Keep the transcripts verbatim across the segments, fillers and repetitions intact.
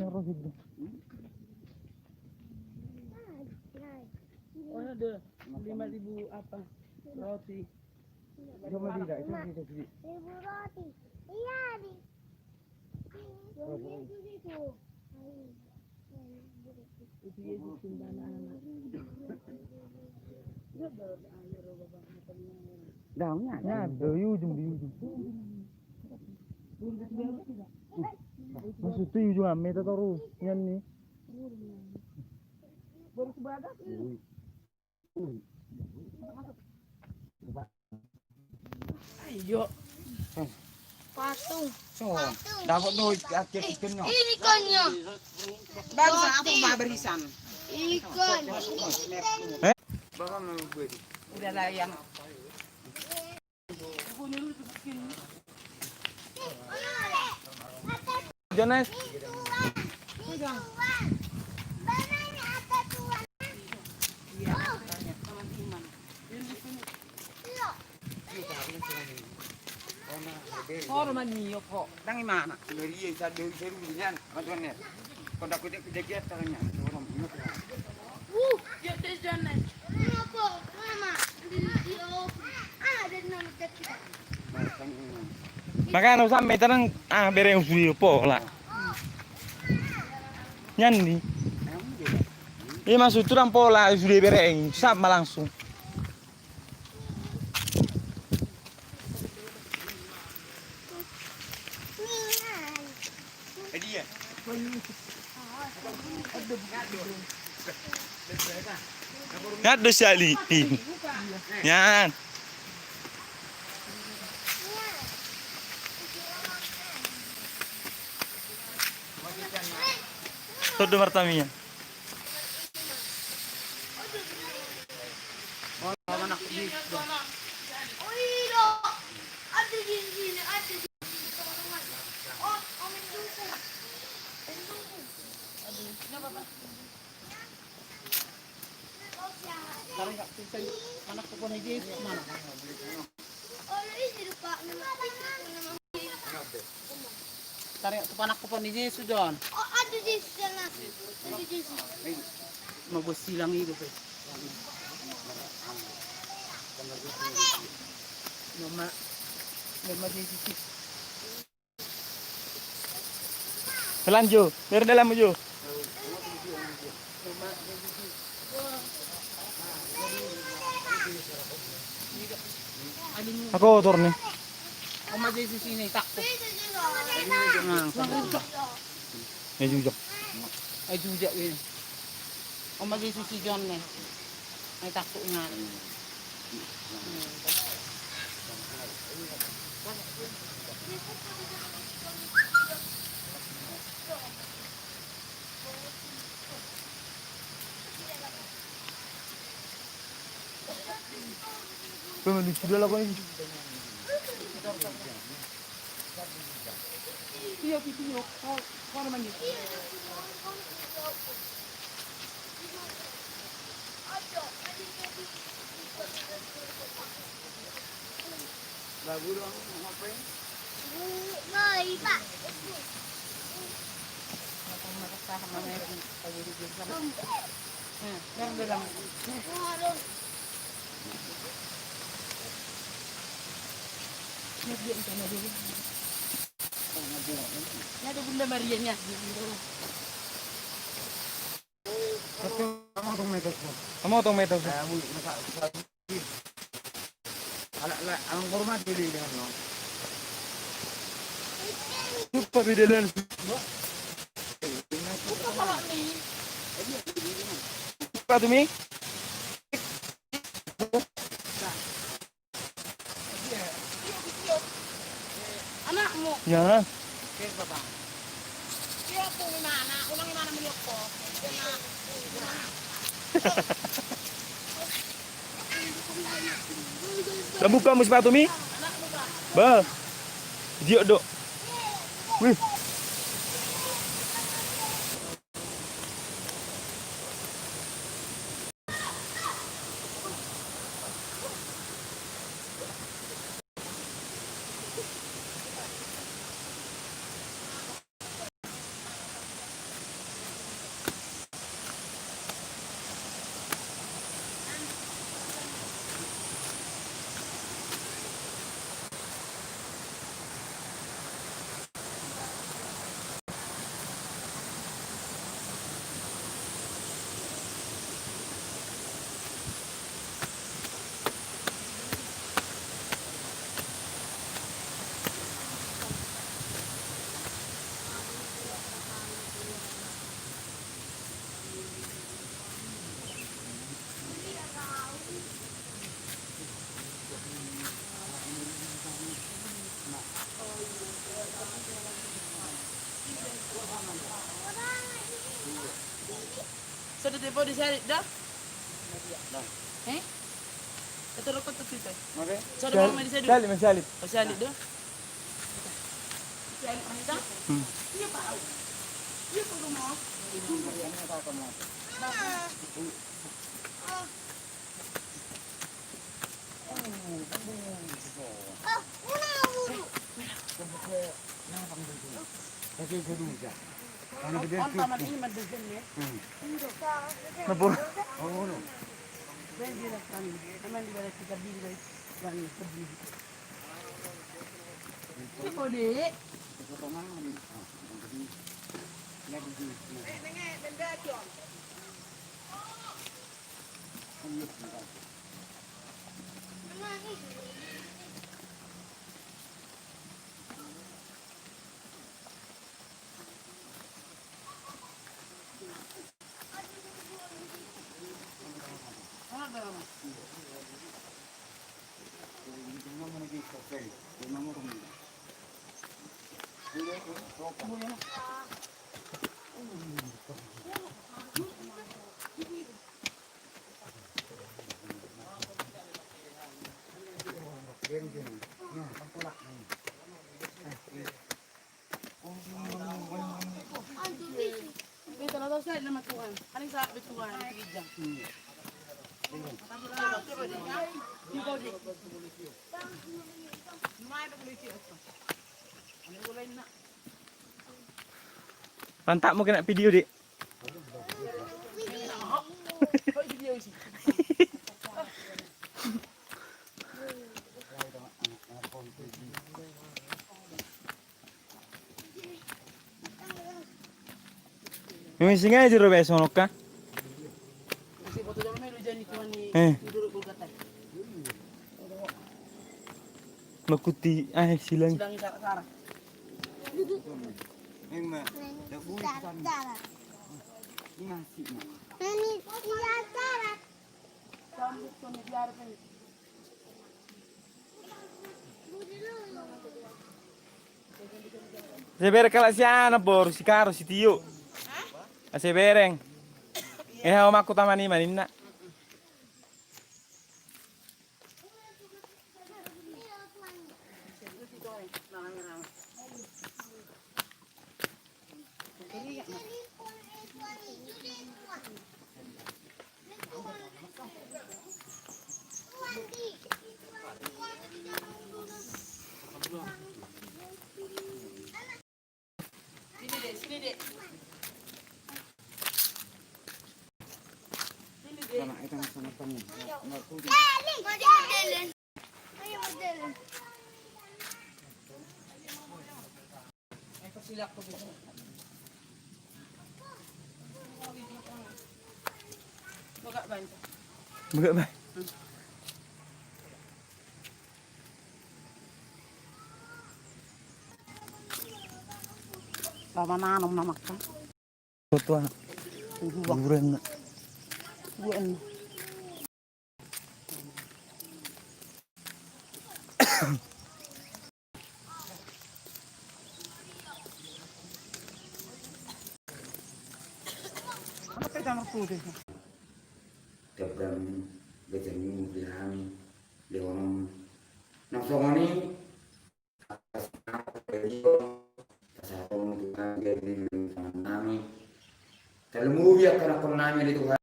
ni roti do. Oh, ada lima ribu apa? Roti. Coba tidak, coba tidak, sedikit. Ribu roti. Iya, di. Itu Yesus itu. Itu Yesus cinta anak-anak. Daunnya ada. Ada, di ujung, di ujung. Maksudnya ujung ame ta torus, nian ni. Baru sebatas. Ayo. Patung. So, dapat duit, akhir ikannya. Ini ikannya. Baru satu, Pak, barisan. Ikan. Eh? Udah lah yang. Jones. Oro manio ko. Dang imana. Sudah dia sadari seru nian. Matuan ya. Kau dak kucek kucek ya tangannya. Oro manio. Uh, ya tes Jones. Apa? Mama. Di di oh. Ah, ada nama kita. Makana sampe tenang, ah, bereng sude pola. Nian ni. Iya, maksud tu dang pola sude bereng, sama langsung. Ngat do siali. Nian. Todo martamiang. Taringot tu panangkupon ni Jesus, mana? Taringot tu panangkupon ni Jesus, Jon. Mabuat silang i dope. Mama, mama Jesus. Jalan jo, biar dalam jo. Aku kotor nih. Oma Jesus ini tak. Nah, ini jujak. Eh, jujak ini. Oma Jesus si Jon ne. Ai takut ingat. Pemain sudah lakukan ini. Tio, Tio, Tio, kau, kau namanya. Ini ada Bunda Marianya. Motong meja. Ala, ala, alang hormat jadi dengan lo. Lupa beda dan. Lupa tuh, Mi. Anakmu. Ya. Dah buka mu sepatu, Mi. Bah. Diok, Dok. Wih. Sada tepo di sari dah. Eh? Satu rokok tu kita. Oke. Sada mau di sari. Sali, sali. Oh, sali dah. Sali, sali. Hmm. Iya, Pak. Iya, Pak, mau. Beta la tau sai nama Tuhan. Paling sa be Tuhan. Mantap mungkin nak video, Dik. Memang sengaja ro be sonok ka? Eh. Makuti ah silang. Sebereng kalak si anak boru si Karo si Tio. Ase bereng. Eh, hau maku tamani maninna. Buka, Bang. Baba nanom na makan. Tua. Buang. Buang. Tebrang gajar ni mulian leonom. Nang songon i. Pasahaton Tuhan jadi tangan nami. Tarlumobi angka anakkon nami ale Tuhan.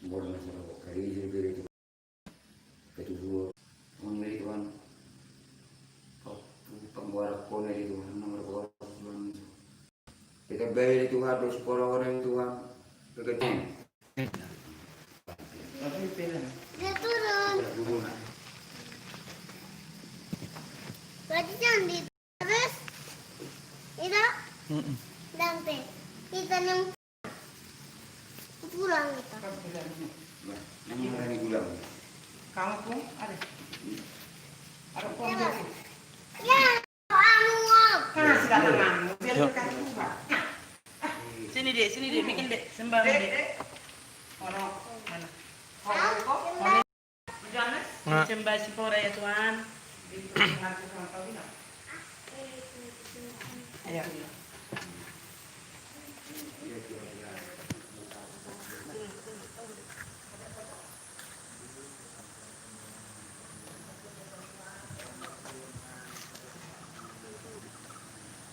Molo na sala karejo pe ale Tuhan. Ketujuh. Tuhan ale Tuhan. Panggoaran ale Tuhan nomor dua Tuhan. Kita beri Tuhan dos poro orang Tuhan. Kita Dia turun. Berarti jangan di terus. Itu. Mm-mm. Dante. Kita yang pulang kita. Yang mana di gudang? Kamu pun ada. Ada pun. Ya. Sini dek, sini dek, bikin dek sembang dek. Mana? Sembah sipora ya Tuhan. Ayo.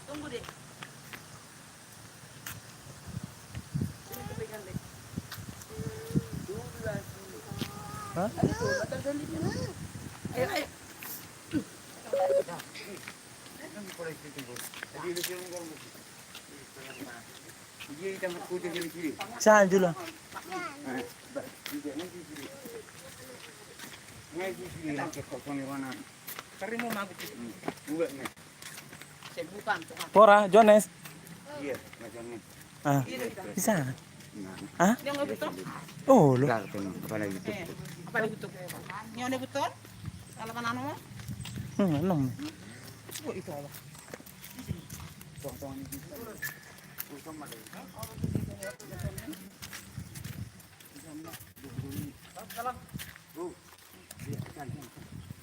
Tunggu deh. Hah? Ayo, ayo. Sahal jolo. Pora, Jones. Ah, bisa. Ah? Oh, lo. Apalagi betul. Ini ada betul. Kalau mana nomor? Hmm, enam. Oh, itu apa?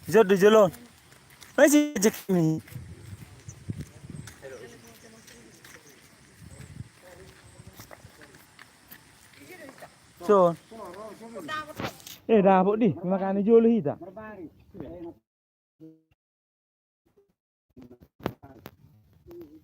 Jolo, jolo. Masih cek ni. So. Eh, dapot di. Makana jolo hita.